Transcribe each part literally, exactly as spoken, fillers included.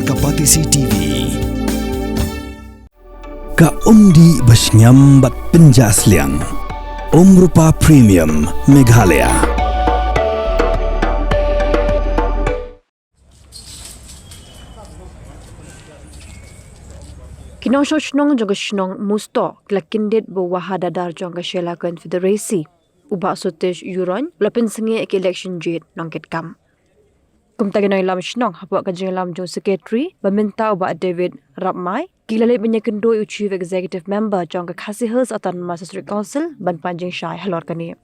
Ka Batesi T V. Ka umdih ba shngiam bad pynjah sliang. Umrupa Premium Meghalaya. Ki nongshong shnong jong ka shnong Musto ki la kyndit ba u Waha Dadar jong ka Shella Confederacy, u Bah Sutish Yurong, u la pynsangeh ïa ka election jied nongkitkam. Kumta ki nongïalam shnong hapoh ka jingïalam jong u Secretary ba mynta u Bah David Rapmai, ki la leit ban ïakynduh ïa u Chief Executive Member jong ka Khasi Hills Autonomous District Council ban pan jingshai halor kane.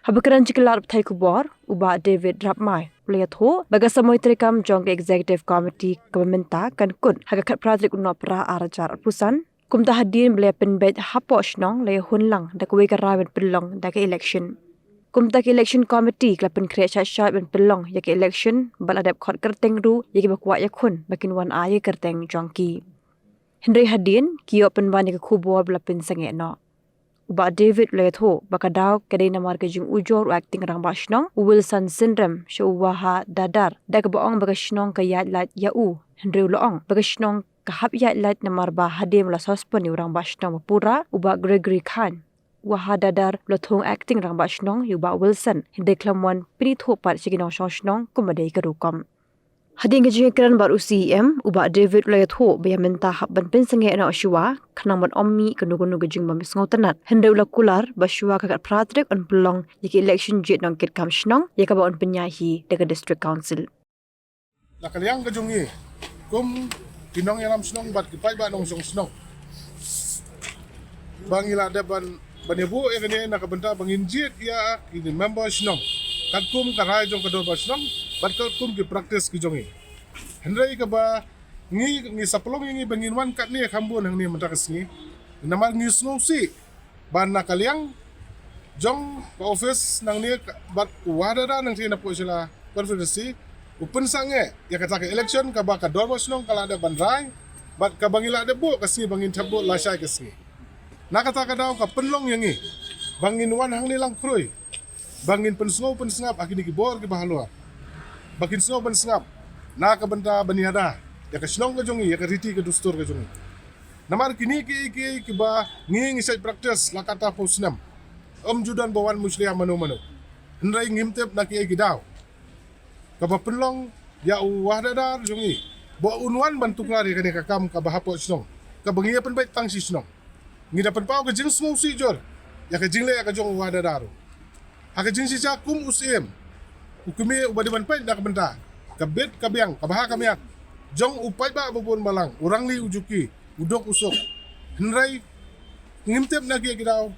Haba kren sha ki lad pathai khubor, u Bah David Rapmai u la ïathuh ba ka samoi treikam jong ka Executive Committee kaba mynta kan kut ha ka khatphra tarik u Nohprah ar hajar arphew san. Kumta hadien ba la pynbeit hapoh shnong la ïahun lang da kawei ka rai ban pynlong da ka election. Kumta ka Election Committee ka la pynkhreh shait shait ban pynlong ïa ka election bad la dep khot kyrteng ruh ïa kiba kwah ïakhun ba kin wan ai ïa ka kyrteng jong ki. Hynrei hadien ki ïoh pynban ïa ka khubor ba la pynsangeh noh. U Bah David u la ïathuh ba ka daw ka dei namar ka jingujor u Acting Rangbah Shnong u Wilson Synrem sha u Waha Dadar da kaba ong ba ka shnong ka ïaid lait ïa u, hynrei u la ong ba ka shnong ka hap ïaid lait namar ba hadien ba la suspend ïa u Rangbah Shnong ba pura, u Bah Gregory Khan, u Waha Dadar u la thung Acting Rangbah Shnong ïa u Bah Wilson, hynrei khlem wan pynithuh pat sha ki nongshong shnong kumba dei ka rukom. Hadien ka jingïakren bad u C E M, u Bah David u la ïathuh ba ïa mynta hap ban pynsangeh noh shuwa khnang ban ym mih kano kano ka jingbym sngewtynnat. Hynrei u la kular ba shuwa ka khatphra tarik yn pynlong ïa ka election jied nongkitkam shnong ïa kaba yn pynïaid hi da ka District Council. Na ka liang ka jong ngi kum ki nongïalam shnong bad ki paidbah nongshong shnong, ba ngi la dep ban, ban ïabuh ïa kane na ka bynta ba ngin jied ïa ki member shnong katkum ka rai jong ka dorbar shnong bad katkum ki practice ki jong ngi. Hynrei kaba ngi, ngi sa pynlong ïa ngi ba ngin wan katne kham bun hangne mynta ka sngi, namar ngi sngewsih ba na ka liang jong ka office nangne ka, bad u Waha Dadar nangta na pdeng Shella Confederacy u pynsangeh ïa kata ka election kaba ka dorbar shnong ka la dep ban rai bad kaba ngi la dep buh ka sngi ba ngin thep buh lashai ka sngi. Na kata ka daw ka pynlong ïa ngi ba ngin wan hangne lang khrui ba ngin pynsngew pynsngap ha kine ki bor kiba halor, ba kin sngew pynsngap na ka bynta ban ïada ïa ka shnong ka jong ngi, ïa ka riti ka dustur ka jong ngi. Namar kine ki, ki, kiba ngi, ngi shait practice la katta phew snem. Ym ju don ba wan mushlia mano mano. Hynrei ngim tip na kiei ki daw kaba pynlong ïa u Waha Dadar jong ngi ba un wan ban tuklar ïa kane ka kam kaba hapoh shnong, kaba ngi ïa pynbeit tang shi shnong. Ngi da pynpaw ka jingsngewsih jur ïa ka jingleh ka jong u Waha Dadar. Ha ka jingshisha kum u C E M, u kmie uba dei ban peit na ka bynta ka bit ka biang, ka bha ka miat jong u paidbah ba bun balang, u rangli u juki, u duk u suk. Hynrei ngim tip na kiei ki daw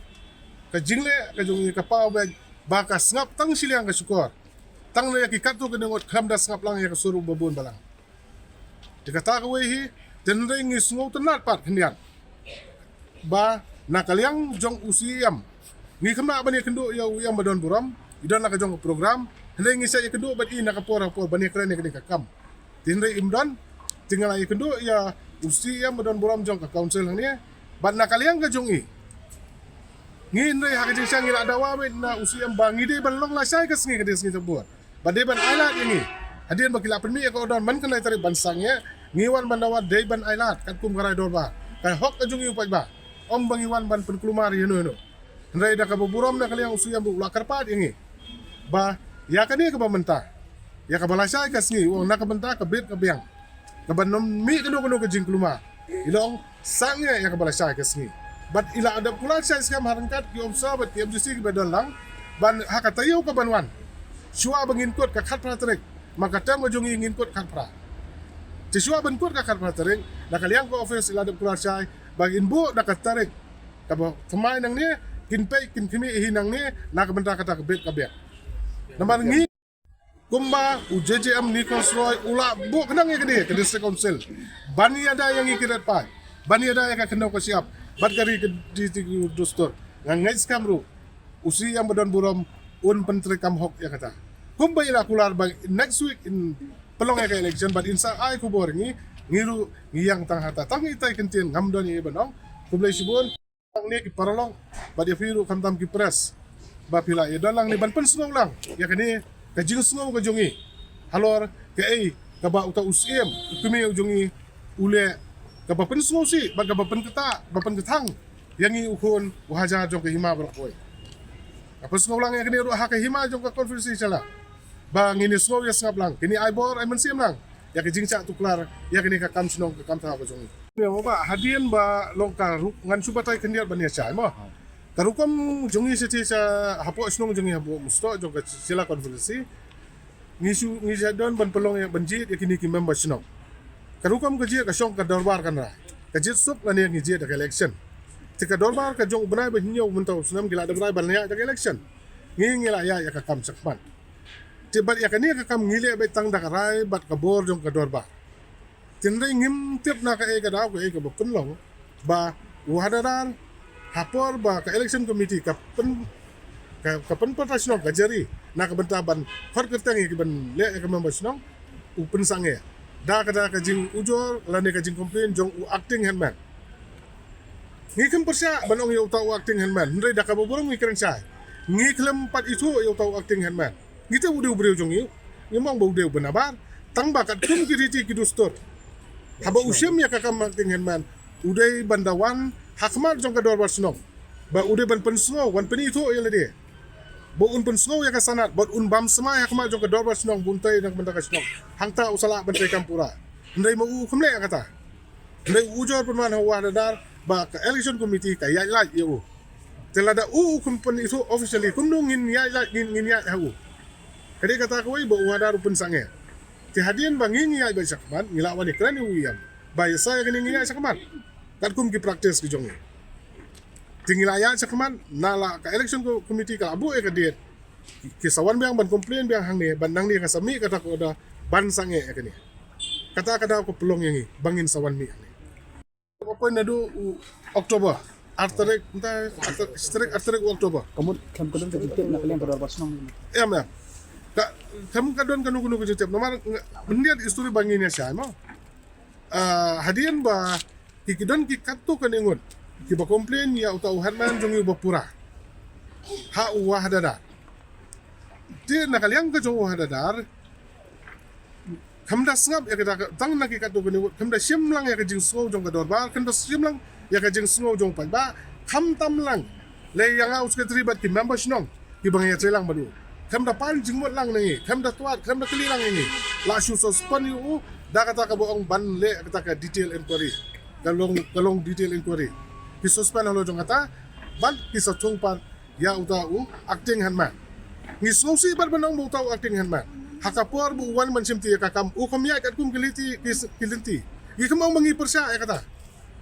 ka jingleh ka jong ngi ka paw beit ba ka sngap tang shiliang ka shukor, tang na ïa ki katto katne ngut, khlem da sngap lang ïa ka sur uba bun balang. Te kata kawei hi, te hynrei ngi sngewtynnat pat khyndiat ba na ka liang jong u C E M, ngi khynnah ban ïakynduh ïa u E M ba don burom, i don la ka jong ka program, hynrei ngi sa ïakynduh bad i na ka por ha ka por ban ïakren ïa kane ka kam. Te hynrei im don, te nga la ïakynduh ïa u C E M ba don burom jong ka council hangne bad na ka liang ka jong i, ngi hynrei ha ka jingshisha ngi la dawa beit na u C E M ba ngi dei ban long lashai ka sngi, ka dei sngi jabor. Ba dei ban ailad ïa ngi. Hadien ba ki la pynmih ïa ka order man kane tarik ban sangeh, ngi wan ban dawa dei ban ailad katkum ka rai dorbar, ka hok ka jong ngi u paidbah. Ym ba ngi wan ban pynkulmar ïano ïano. Hynrei da kaba burom na ka liang u C E M ruh u la kyrpad ïa ngi ba ïa kane kaba mynta, ïa kaba lashai ka sngi, u ong na ka bynta ka bit ka biang, kaba ym mih kano kano ka jingkulmar, i la ong sangeh ïa kaba lashai ka sngi. Bad i la dep kular shai skhem ha ryngkat ki officer bad ki M D C kiba don lang, ban ha ka taïew kaban wan, shuwa ba ngin kut ka khatphra tarik, ma ka term ka jong ngi ngin kut khatphra. Te shuwa ban kut ka khatphra tarik, na ka liang ka office i la dep kular shai ba ngin buh na ka tarik kaba thymmai nangne, kin peit kin khmih hi nangne na ka bynta kata ka bit ka biang. Namar ngi, kumba u J J M Nichols Roy u la buh khnang ïa kane ka District Council ban ïada ïa ngi ki leit paid, ban ïada ïa ka khyndew ka shyiap bad ka ri ka riti ka dustur. Nga ngeit skhem ruh u C E M ba don burom un pyntreikam hok ïa kata. Kumba i la kular ba next week in pynlong ïa ka election bad in sa ai khubor ïa ngi, ngi ruh ngi ïeng tang hata. Tang itai kyntien, ngam don ei ei ban ong. Khublei shibun. Nangne ki paralok bad ïa phi ruh khamtam ki press ba phi la ïa don lang ne ban pynsngew lang ïa kane ka jingsngew ka jong ngi halor kaei kaba uta u Syiem, u kmie u jong ngi u leh kaba pynsngewsih bad kaba pynkata, ba pynkthang ïa ngi u khun u hajar jong ka hima baroh kawei. Ka pynsngew lang ïa kane ruh ha ka hima jong ka conference shala ba ngin ïa sngew ïa sngap lang, kine ai bor ai mynsiem lang ïa ka jingshah tuklar ïa kane ka kam shnong ka kam thaw ka jong ngi. Ïa ba hadien ba long ka rukom ngan shu batai khyndiat ban ïa shai mo. Ka rukom jong ngi sha sha hapoh shnong jong ngi hapoh Umstok jong ka sila conference. Ngi shu, ngi shu don ban pynlong ïa ban jied ïa kine ki member shnong. Ka rukom ka jied ka shong ka dorbar kan rai. Ka jied suk lane ngi jied da ka election. Te ka dorbar ka jong u bnai ba hynñiew mynta u snem ki la da bnai ban ïa da ka election. Ngi ngi la ïa ïa ka kam shakmat. Te bad ïa kane ka kam ngi leh beit tang da ka rai bad ka bor jong ka dorbar. Tynrai ngim tip na kaei ka daw kaei kaba pynlong ba u Hadadar ha por ba ka election committee ka pyn ka, ka pynpaw ta shnong ka jari na ka bynta ban khot kyrteng ïa ki ban leh ïa ka member shnong u pynsangeh da ka da ka jingujor lane ka jingcomplain jong u acting headman. Ngi khlem pyrshah ban ong ïa uta u acting headman hynrei da kaba burom ngi kren shai. Ngi khlem pat ithuh ïa uta u acting headman. Ngi tip u dei u briew jong ngi. Ngi mong ba u dei u bynnabar tang ba katkum ki riti ki dustur. Haba u shim ïa ka kam acting headman u dei ban da wan ha khmat jong ka dorbar shnong ba u dei ban pynsngew wan pynithuh ïa lade. Ba un pynsngew ïa ka sanad bad un bam smai ha khmat jong ka dorbar shnong ba un tei na ka bynta ka shnong. Hangta u sa lah ban trei kam pura. Hynrei ma u kham leh ïa kata. Hynrei u ujor pynban ha u Hadadar ba ka election committee ka ïaid lait ïa u. Te lada u u kham pynithuh officially kumno ngin ïaid lait ngin ngin ïaid ha u. Ka dei kata kawei ba u Hadadar u pynsangeh. Te hadien ba ngi ngi ïaid beit shakhmat ngi la wan ïakren ïa u ïam ba ïa sa ïa kane ngi ïaid shakhmat. Katkum ki practice ki jong ngi. Te ngi la ïaid shakhmat na la ka election committee ka la buh ïa ka date. Ki sa wan biang ban complain biang hangne ban nangne ka sa mih kata ka order ban sangeh ïa kane. Kata ka daw ka pynlong ïa ngi ba ngin sa wan mih hangne. Ka point naduh u October ar tarik mynta ar tarik ar tarik u October. Ka mut khlem ka don ka jingtip na ka liang ka dorbar shnong. Em em. Ka khlem ka don kano kano ka jingtip namar myndiat history ba ngin ïa shai mo. Ah, hadien ba ki ki don ki katto katne ngut kiba complain ïa uta u headman jong ngi uba pura ha u Wah Hadadar. Te na ka liang ka jong u Wah Hadadar kham da sngap ïa ka da tang na ki katto katne ngut kham da shim lang ïa ka jingsngew jong ka dorbar kham da shim lang ïa ka jingsngew jong u paidbah kham tam lang. Lei ïa nga u secretary bad ki member shnong kiba ngi ïatrei lang bad u. Khlem da pan jingmut lang na ngi, khlem da twad, khlem da kylli lang ïa ngi. La shu suspend ïa u da kata kaba ong ban leh kata ka detail inquiry. Ka long ka long detail inquiry. Ki suspend halor jong kata bad ki sa thung pat ïa uta u acting headman. Ngi sngewsih bad ban ong ba uta u acting headman ha ka por ba u wan ban shim ti ïa ka kam u kham ïaid katkum ki lynti ki lynti. Ngi kham ong ba ngi pyrshah ïa kata.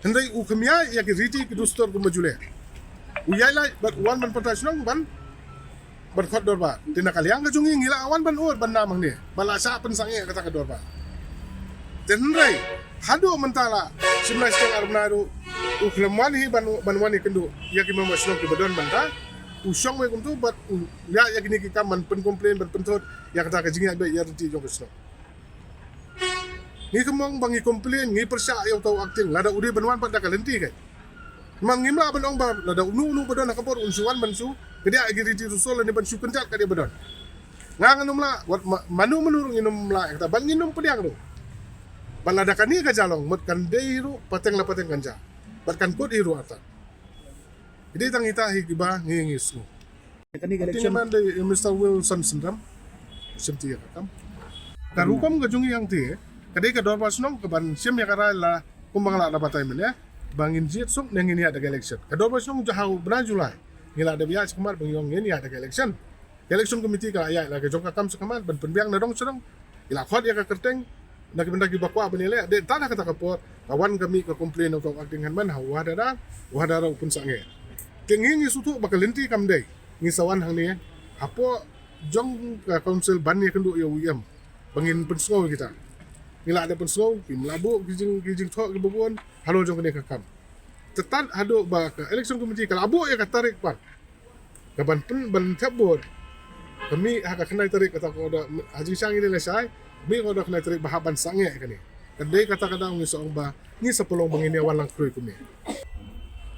Hynrei u kham ïaid ïa ki riti ki dustur kumba ju leh. U ïaid lait bad u wan ban pynta shnong ban ban khot dorbar. Te na ka liang ka jong ngi ngi la wan ban ur ban nam hangne ba la shah pynsangeh kata ka dorbar. Te hynrei haduh mynta la shim lai shiteng ar bnai ruh u khlem wan hi ban ban wan ïakynduh ïa ki member shnong kiba don mynta. U shong wei kumtu bad u ïaid ïa kine ki kam ban pyncomplain ban pynthut ïa kata ka jingïaid beit ïa riti jong ka shnong. Ngi kham ong ba ngi complain ngi pyrshah ïa uta u acting lada u dei ban wan pat da ka lynti kai. Namar ngim lah ban ong ba lada uno uno ba don ha ka bor un shu wan ban shu kadiah ïa ki riti rusol lane ban shu kynjat ka dei ba don. Nga ngan ym lah wat mano mano ruh ngin ym lah ïa kata bad ngin ym pdiang ruh. Bad lada kane ka jia long mut kan dei ruh pateng la pateng kan jia bad kan kut hi ruh artat. Ki dei tang ita hi kiba ngi ngi sngew. Kane ka election man dei Mister Wilson Syndram. Shim ti ïa ka kam. Ka rukom ka jong ngi hangti ka dei ka dorbar shnong ka ban shim ïa ka rai la kumba nga la da batai mynne ba ngin jied suk ne ngin ïaid da ka election. Ka dorbar shnong jong ha u bnai July ngi la da ïaid shakhmat ba ngi ong ngin ïaid da ka election. Ka election committee ka la ïaid la ka jong ka kam shakhmat ban pynbiang na dong sha dong. Ki la khot ïa ka kyrteng na ki bynta kiba kwah ban ïaleh. Dei tang ha kata ka por ka wan ka mih ka complain na uta u acting headman ha u Wah Hadadar, u Wah Hadadar u pynsangeh. Te ngi ngi sngewthuh ba ka lynti kam dei ngi sa wan hangne hapoh jong ka council ban ïakynduh ïa u ïam ba ngin pynsngew ïa kita. Ngi la dep pynsngew kim la buh ki jing ki jingthoh kiba bun halor jong kane ka kam. Te tad haduh ba ka election committee ka la buh ïa ka tarik pat. Ka ban pyn ban thep vote ka mih ha ka khyndai tarik kata ka order ha jingshisha ngi dei lashai mih ka order khyndai tarik ba hap ban sangeh kane. Ka dei kata ka daw ngi sa ong ba ngi sa pynlong ba ngin ïa wan lang khrui kumne.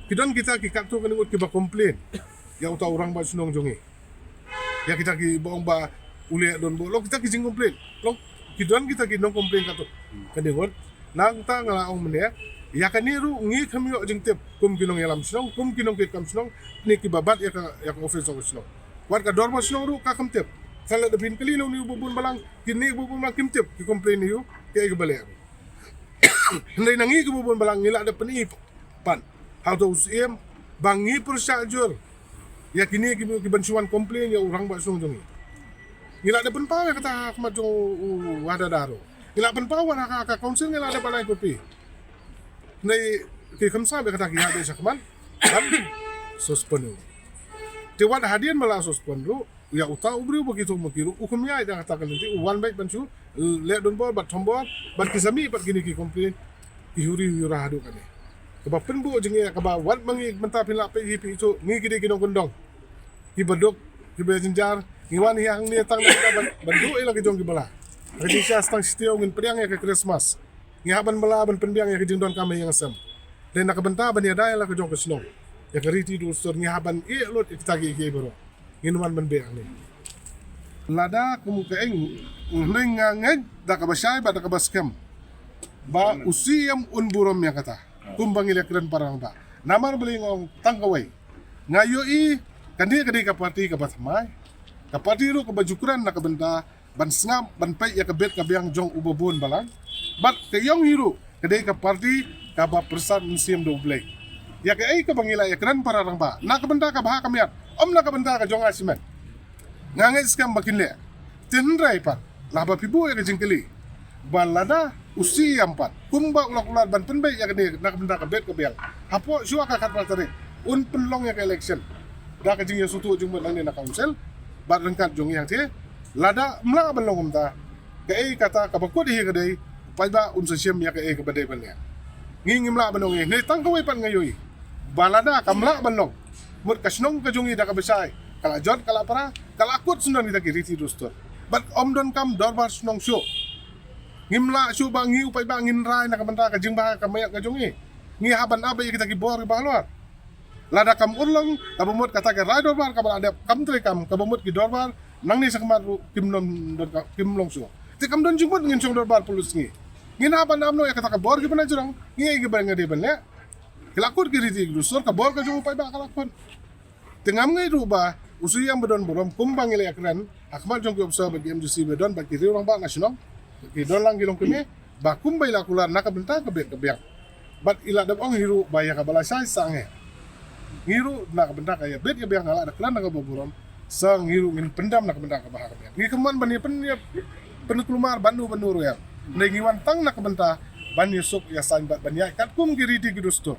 Ki don kita ki katto katne ngut kiba complain ïa uta u rangbah shnong jong ngi. Ïa kita kiba ong ba u leh don bor long kita ki jingcomplain long Ki don kita ki nong complain katto. Kane ngut, nangta nga la ong mynne, ïa kane ruh ngi kham ïoh jingtip kum ki nongïalam shnong, kum ki nongkitkam shnong, ne kiba bat ïa ka, ïa ka office jong ka shnong. Wat ka dorbar shnong ruh ka kham tip. Sa lada phin kylli na une u babun balang, kine u babun balang kim tip ki complain ïa u, kaei kaba leh. Hynrei na ngi kiba bun balang ngi la da pyni pat ha uta u Syiem ba ngi pyrshah jur ïa kine ki, ki ban shu wan complain ïa u rangbah shnong jong ngi. Ngi la da pynpaw ïa kata ha khmat jong u, u Hadar Daro. Ngi la pynpaw wat ha ka, ka council ngi la da ban ai copy. Hynrei ki kham sngap ïa kata, ki ïa da sha khmat ban suspend u. Te wat hadien ba la suspend ruh, ïa uta u briew ba ki thok ma ki ruh u kham ïaid da kata ka lynti, u wan beit ban shu leh donbor bad thombor bad ki sa mih pat kine ki complain, ki huri hura haduh kane. Kaba pynbuh jingeh kaba wat ma ngi mynta phin lah peit hi peit shuh, ngi ki dei ki nongkyndong, kiba duk, kiba jynjar. Ngi wan hi hangne tang da ban, ban duh ïa la ki jong kiba la. Ka jingshisha tang shi taïew ngin pdiang ïa ka Christmas. Ngi hap ban bylla ban pynbiang ïa ka jingdonkam ha ïing ha sem. Dei na ka bynta ban ïada ïa la ka jong ka shnong, ïa ka riti dustur, ngi hap ban ïeh lut ïa kita kiei baroh. Ngin wan ban beh hangne. Lada kum ka eng, hynrei nga ngeit da kaba shai bad da kaba skhem ba u Syiem un burom ïa kata, kumba ngi la kren para rangbah. Namar balei nga ong tang kawei? Nga ïohi kane ka dei ka party kaba thymmai, ka party ruh kaba ju kren na ka bynta ban sngap, ban peit ïa ka bit ka biang jong u babun balang. Bad ka jong ngi ruh ka dei ka party kaba pyrsad mynsiem da U Blei. Ïa kaei kaba ngi la ïakren para rangbah, na ka bynta ka bha ka miat, ym na ka bynta ka jong nga shimet. Nga ngeit skhem ba kin leh. Te hynrei pat, lah ba phi buh ïa ka jingkylli ba lada u Syiem pat, kumba u la kular ban pynbeit ïa kane na ka bynta ka bit ka biang, hapoh shuwa ka khatphra tarik un pynlong ïa ka election da ka jingïasngewthuh jingmut nangne na council bad ryngkat jong ngi hangtei. Lada ym lah ban long kumta, kaei kata kaba kut hi ka dei, paidbah un sa shim ïa kaei kaba dei ban leh. Ngi ngim lah ban ong ei, ne tang kawei pat nga ïohi ba lada kam lah ban long, mut ka shnong ka jong ngi da kaba shai ka la jot, ka la pra, ka la kut syndon kita ki riti dustur. Bad ym donkam dorbar shnong shuh. Ngim lah shuh ba ngi u paidbah ngin rai na ka bynta ka jingbha ka miat ka jong ngi. Ngi hap ban ap ïa kita ki bor kiba halor. Lada kam urlong, kaba mut kata ka rai dorbar kaba la dep kam treikam, kaba mut ki dorbar nangne shakhmat ruh kim long, kim long shuh. Te kam don jingmut ngin shong dorbar pule sngi. Ngin hap ban ap noh ïa kata ka bor kiba na jrong. Ngi ei kiba nga dei ban leh. Ki la kut ki riti ki dustur, ka bor ka jong u paidbah ka la kut. Te ngam ngeit ruh ba u Syiem ba don burom kumba ngi la ïakren ha khmat jong ki ophisar bad ki M D C ba don bad ki riew rangbah na shnong, ki don lang ki longkmie, ba kumba i la kular na ka bynta ka bit ka biang. Bad i la dep ong hi ruh ba ïa kaba la shai sangeh. Ngi ruh na ka bynta ka ïa bit ïa biang nga la da kren na kaba burom, sa ngi ruh ngin pyndam na ka bynta ka bha ka miat. Ngi khlem ban ïa pyn, ïa pynkulmar ban u ban u ruh ïa. Hynrei ngi wan tang na ka bynta ban ïa suk ïa saiñ bad ban ïa katkum ki riti ki dustur.